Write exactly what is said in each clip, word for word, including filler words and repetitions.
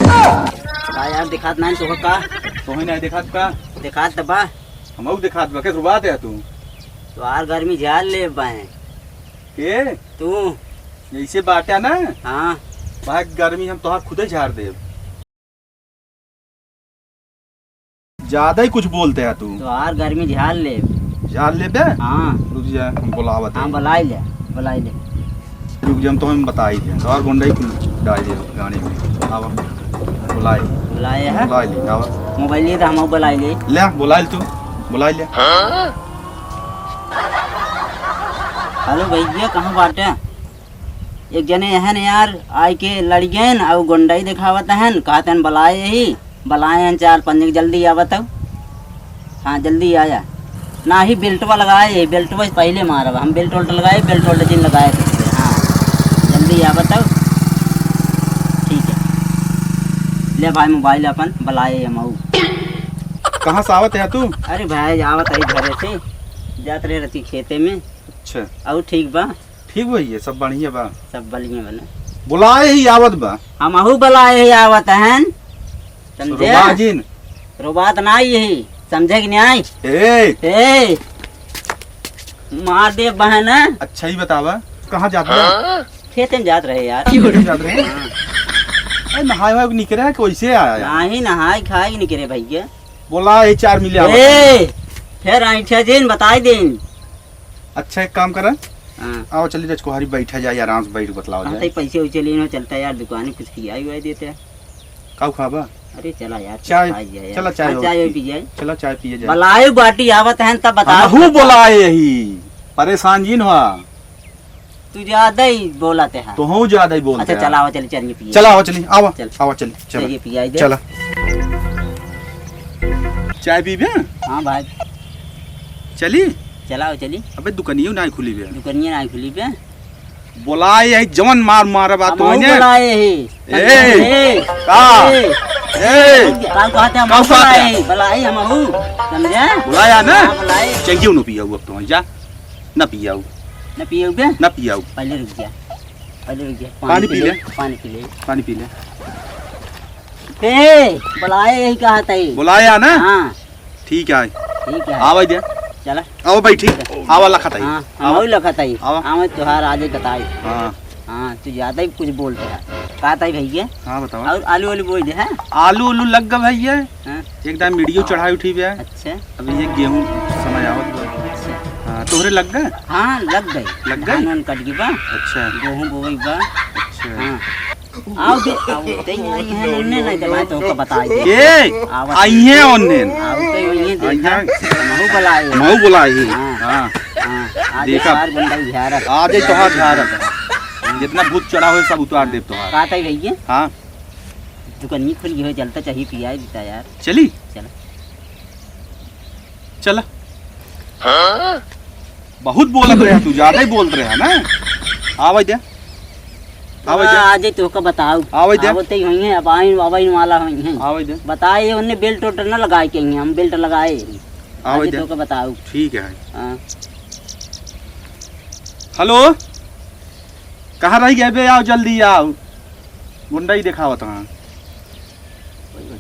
का यार, देखात नाहीं तोहका? तोहे नाहीं देखात का? देखात त बा। हमहू देखात बा, के रुबात है तू? तोहार गर्मी झार लेब बाहें। के? तू। जैसे बाटा ना? हाँ। भाई गर्मी हम तोहार खुदे झार देब। ज्यादा ही कुछ बोलते है तू। तोहार गर्मी झार लेब। झार लेबे? हाँ। रुक जा, हम बोलावत हाँ, है। बोलाई ले, बोलाई ले। रुक जा, हम तोहे बताई दे। तोहार गुंडई कुल डाल दे गाड़ी में। आवा। बोलाई। बोलाए है? बोलाई ले, आवा। मोबाइल लिए तो हम बोलाई ले। ले, बोलाई ले तू। बोलाई ले। हेलो भैया, कहाँ बाटे? एक जने अहन यार, आइके लड़ि गएन अउ गुंडई देखावत अहन, कहत अहन बलाए यही, बलाए अहन चार पाँच जने, जल्दी आवत हउ। हाँ, जल्दी आया। नाहीं, बेल्टवा लगाए, बेल्टवा से पहिले मारब हम। बेल्ट उल्ट लगाए, बेल्ट उल्ट जिन लगाए कुछ। हाँ, जल्दी आवत हउ। ठीक है, ले भाई मोबाइल अपन, बलाए हमहू। कहाँ से आवत है तू? अरे भाई, आवत है घरे से, जात रहे रहती खेते में। अच्छा। अउ ठीक बा? ठीक भैया, सब बढ़िया बा। सब बढ़िया बा ना। बोलाए ही आवत बा। हमहू बोलाए ही आवत हन। समझे? रोबा जिन। रोबात ना यही, समझे कि नाहीं? ए। ए। मार दे बहन। अच्छा ही बतावा, कहाँ जात बा? खेते में जात रहे यार। खेते में जात रहे? हाँ। अरे नहाए वहाए निकरे है कि वैसे आया है? नाहीं, नहाए खाए निकरे भैया। बोला ये चार मिले आवत ए, है। फिर ऐंठा जिन बताई दिन। अच्छा, एक काम करा। हाँ। आओ, चली जा, कोहरी बैठा जाए, आराम से बैठ बतलाओ हाँ, जाए। तो पैसे वैसे लेनो चलता यार, दुकान में कुछ पियाई हुआ देते हैं। का खाबा? अरे चला यार, चाय, खाई जाए यार। चला चाय हाँ, और चाय और पी, पी जाए। चला चाय पिए जाए। बलाए बाटी आवत हैं तब बताओ। हमहू बोलाए यही, परेशान जिन हुआ। तू ज्यादा ही बोलते हैं। तो हूँ ज्यादा ही बोलते अच्छा, हैं। चला, आवा, चली, चलिए, पिए। चला, आवा, चली, आवा, चल। आवा, चली, चला। चलिए, पियाई दे। चला। चाय पीबे? हाँ भाई। चली? चलाओ, चली। अबे, दुकनियो नाहीं खुली बे। दुकनिया नाहीं खुली बे। बोलाए यही, जवन मार मारे बात हमहू तो बोलाए ही। ए, ए, का? ए, ए, का कहते हैं, का हमहू कहते बोलाए हैं? ही, बोलाए हमहू, समझे? बोलाया ना? हाँ, बोलाए। चाहिए उन्हों पिया हुआ अब तो, जा। ना पियाऊ। ना पियाऊ बे? ना पियाऊ। पहले रुक जा, पहले रुक जा। पानी पी ले। पानी पी ले। पानी पी ले। ए, बुलाए यही कहा तई। बुलाया ना? हाँ। ठीक है। ठीक है। आवा दे। चला। आओ बैठी। ठीक है। आवा लखत आई। हाँ, हम आवा। और लखत आई। आवा। आवा तोहार आजे कताई। हाँ। हाँ, तू ज्यादा ही कुछ बोलते हैं। कहा तई भैया? हाँ, बताओ। और आलू वालू बोई दे, हैं? आलू उलू लग गए भैया। हाँ। एकदम वीडियो चढ़ाई उठी बे। अच्छा। अभी ये गेहूँ समय आवत बा। अच्छा। हाँ, तोहरे लग गए? हाँ, लग गए। लग गए? धान वान कट गई बा। अच्छा। गेहूँ बोई बा। अच्छा। हाँ। आओ दे, आओ दे, आई हैं, उन्ने नहीं दे, मैं तोहका बताई दे। ए, आवत आई हैं उन्ने। आओ दे, आई हैं, देखा। आई हैं। महू बुलाए। महू बुलाए। हाँ। हाँ। हाँ, आज देखा। चार गुंडा ही झारत। आज ही तोहार झारत। हाँ। जितना भूत चढ़ा हो, सब उतार दे तोहार। का तई भैया? हाँ। दुकानी खुल गई हो, चलता चाहिए, पियाई देता यार। चली? चला। चला। बहुत बोलत रहे तू, ज्यादा ही बोलत रहे ना। आवे दे। आवे दे। आजे तोहका बताऊ। आवे दे। आवते ही होइहैं, अब आइन, अब आइन वाला होइहैं। आवे दे। बताए, उन्ने बेल्ट उल्ट न लगाए के ही, हम बेल्ट लगाए। आवे आजे दे। तोहका बताऊ। ठीक है। हाँ। हेलो, कहाँ रह गए बे? आओ, जल्दी आओ, गुंडा ही देखावत हाँ।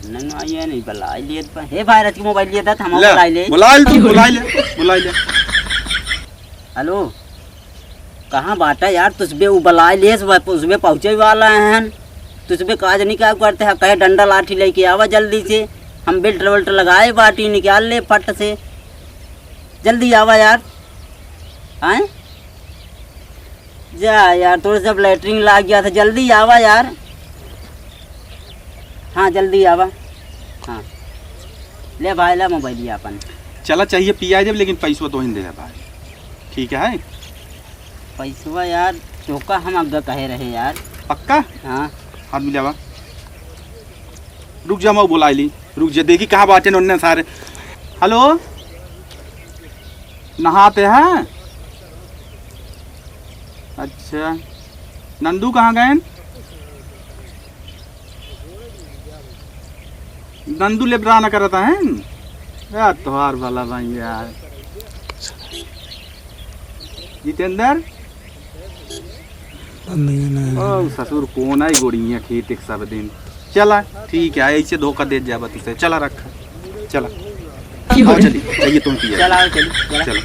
नहीं, नहीं, ये नहीं, बुला लिए तो। हे भाई, रच के मोबाइल लिए था, हम ले, बुला ले। बुला ले तू, बुला ले, बुला ले। हेलो, कहाँ बाटा यार? तुझबे वो बुला लिए, उसबे पहुँचे वाला है। तुझबे काज नहीं क्या करते हैं, कहे डंडा लाठी लेके आवा जल्दी से। हम बेल्ट वेल्ट लगाए बाटी, निकाल ले फट से। जल्दी आवा यार। आए? जा यार, तोरे सब लेटरिन लाग गया था, जल्दी आवा यार। हाँ, जल्दी आवा। हाँ, ले भाई, ला मोबाइलिया अपन। चला, चाहिए पिया देब, लेकिन पैसवा तोहिन दे भाई, ठीक है? पैसवा यार, तोका हम अग्गा कहे रहे यार। पक्का? हाँ। हाथ मिलावा। रुक जा, मैं बुला ली। रुक जा, देखी कहाँ बाटे ओन्ने सारे। हेलो, नहाते हैं? अच्छा, नंदू कहाँ गए? नंदू लेबरा न करता है यार, तोहार भला भाई यार। जितेंद्र, नहीं, नहीं, ओ नहीं। ससुर, कौन आई गोड़िया खेत एक सब दिन। चला, ठीक है, ऐसे धोखा देत जाबा तुसे। चला, रखा, चला। आओ, चली, चलिए, तुम पिया। चला, आओ, चली, चला। चला।